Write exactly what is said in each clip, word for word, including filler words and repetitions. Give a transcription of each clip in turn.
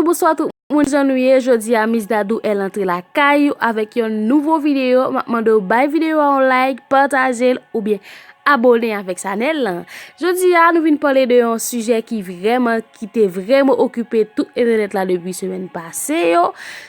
Bonswa tout moun, jan nou ye? Jodi a, Miss Dadou, elle antre lakay ou avèk yon nouvo videyo. M ap mande w bay videyo a yon like, pataje l oubyen abone avèk chanèl lan. Jodi a, nou vin pale de yon sijè ki vrèman, ki te vrèman okipe tout entènèt la depi semèn pase yo.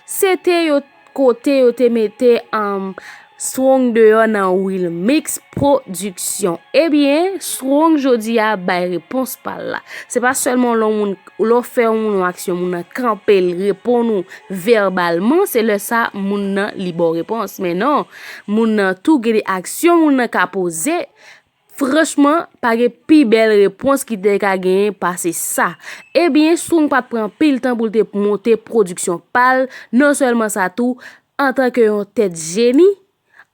Se te yo kote yo te mete, um, Strong deyò nan Wilmix Production. Ebyen, Strong jodi a bay repons pa l la. Se pa sèlman lè yon moun, lè w fè yon moun yon aksyon, moun nan kanpe l, reponn ou vèbalman, se lè sa moun nan li ba w repons. Men non, moun nan tou gen de aksyon moun nan ka poze. Franchman, pa gen pi bèl repons ki te ka genyen pase sa. Ebyen, Strong pa t pran anpil tan pou l te monte pwodiksyon pa l. Non sèlman sa tou, antanke yon tèt jeni,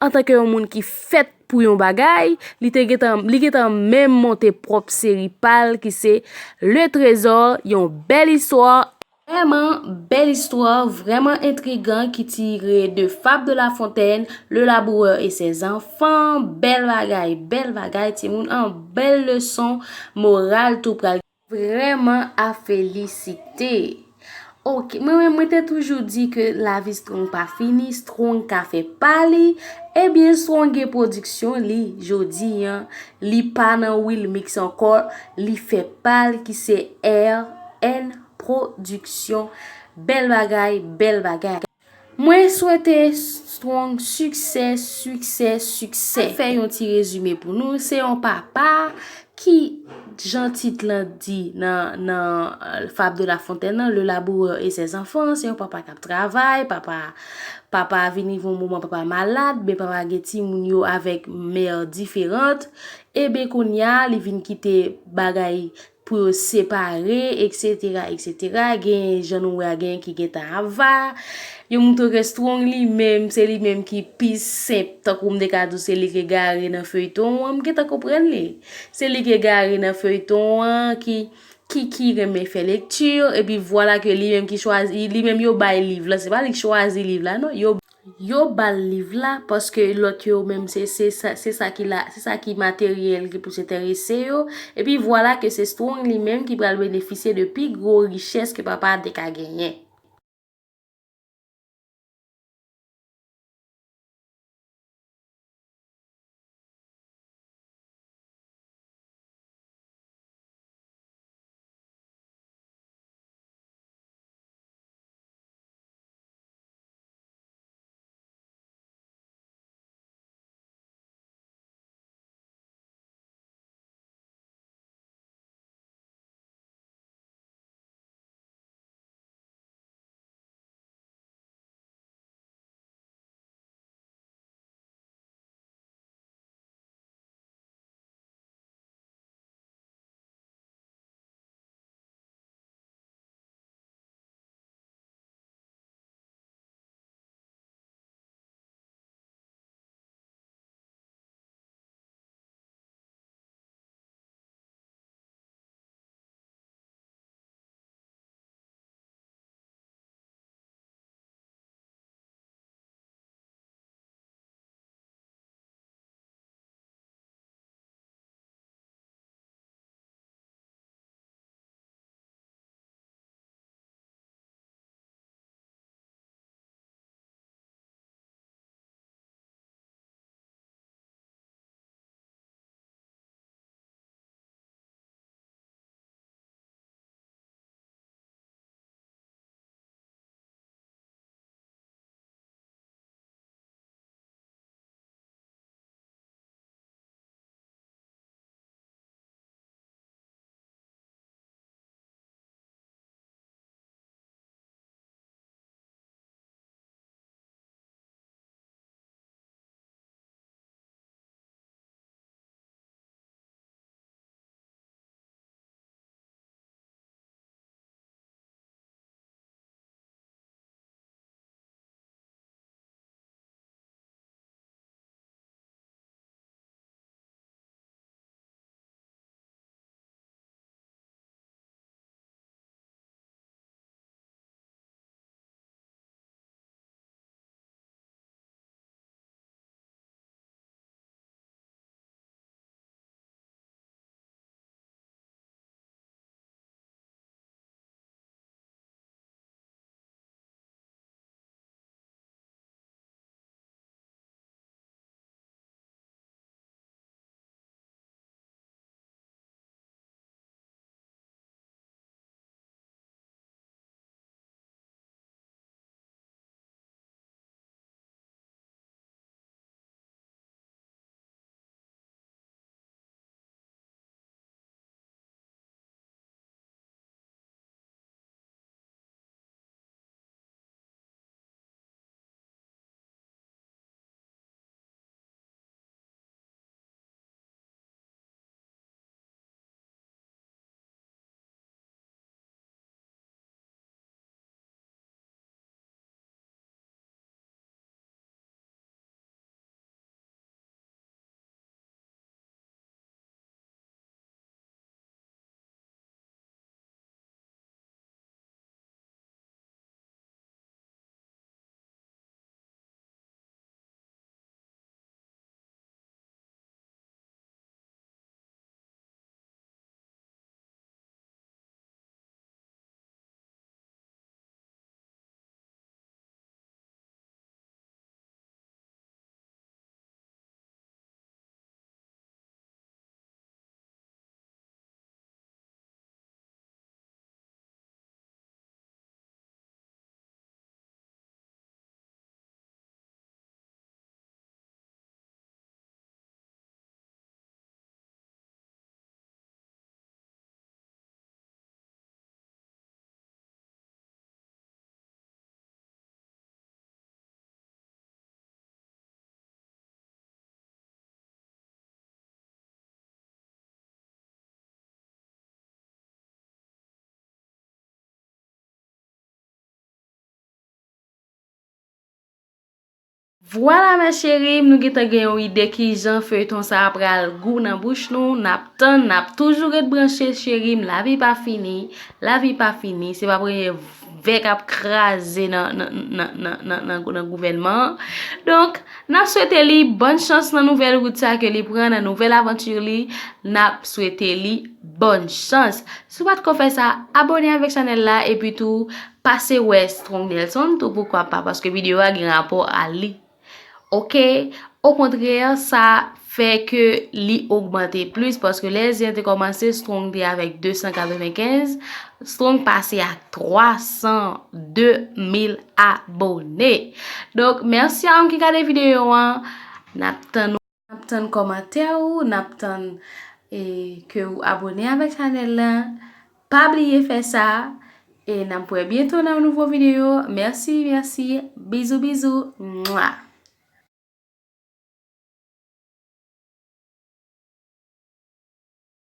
antanke yon moun ki fèt pou yon bagay, li te gentan, li gentan menm monte pwòp seri pa l ki se Le Trésor, yon bèl istwa. Vrèman bèl istwa, vrèman entrigan ki tire de Fable de La Fontaine, Le Laboureur et ses enfants. Bèl bagay, bèl bagay, timoun, an bèl leson moral tou pral vrèman a felisite. Ok, mwen menm, mwen te toujou di ke lavi Strong pa fini, Strong ka fè pa li. Ebyen, Strong gen pwodiksyon li jodi an. Li pa nan Wilmix ankò, li fè pa l ki se R N Production. Bèl bagay, bèl bagay. Mwen swete Strong siksè, siksè, siksè. Fè yon ti rezime pou nou. Se yon papa ki, jan tit lan di nan, nan, euh, Fable de La Fontaine nan, Le Laboureur et ses enfants, se yon papa k ap travay, papa, papa vin rive yon moman, papa malad, men papa gen timoun yo avèk mè diferant. Ebyen, kounye a, li vin kite bagay pou yo separe, etsetera, etsetera. Gen jan nou wè a, gen ki gentan ava. Yo montre ke Strong li menm, se li menm ki pi senp, tankou m te ka di w se li ki egare nan feyton an, m gentan konprann li. Se li ki egare nan feyton an, ki, ki, ki renmen fè lekti, epi vwala ke li menm ki chwazi, li menm yo bay liv la, se pa li ki chwazi liv la, non, yo Yo ba l liv la, paske lòt yo menm, se, se sa, se sa ki la, se sa ki materyèl ki plis enterese yo. Epi vwala ke se Strong li menm ki pral benefisye de pi gwo richès ke papa a te ka genyen. Vwala, mè cheri m, nou gentan gen yon ide kijan feyton sa a pral gou nan bouch nou. N ap tann, n ap toujou ret branche, cheri m. Lavi pa fini, lavi pa fini. Se pa premye vè k ap kraze nan, nan, nan, nan, nan, nan, nan gouvènman an. Donk, n ap swete li bòn chans nan nouvèl wout sa ke li pran, nan nouvèl avanti li. N ap swete li bòn chans. Si w pa t ko fè sa, abòne avèk chanèl la, epi tou, pase wè Strong Nelson tou, poukwa pa, paske videyo a gen rapò a li. Oke? Okontrè, sa fè ke li ogmante plis, paske lè zen te kòmanse, Strong te avèk de san katrevenkenz, Strong pase ak twa san de mil abòne. Donk, mèsi a ou ki gade videyo an. N ap tann ou, n ap tann kòmantè ou, n ap tann, e, ke ou abòne avèk chanèl la. Pa bliye fè sa, e n ap wè byento nan yon nouvo videyo. Mèsi, mèsi. Bizou, bizou. Mwa.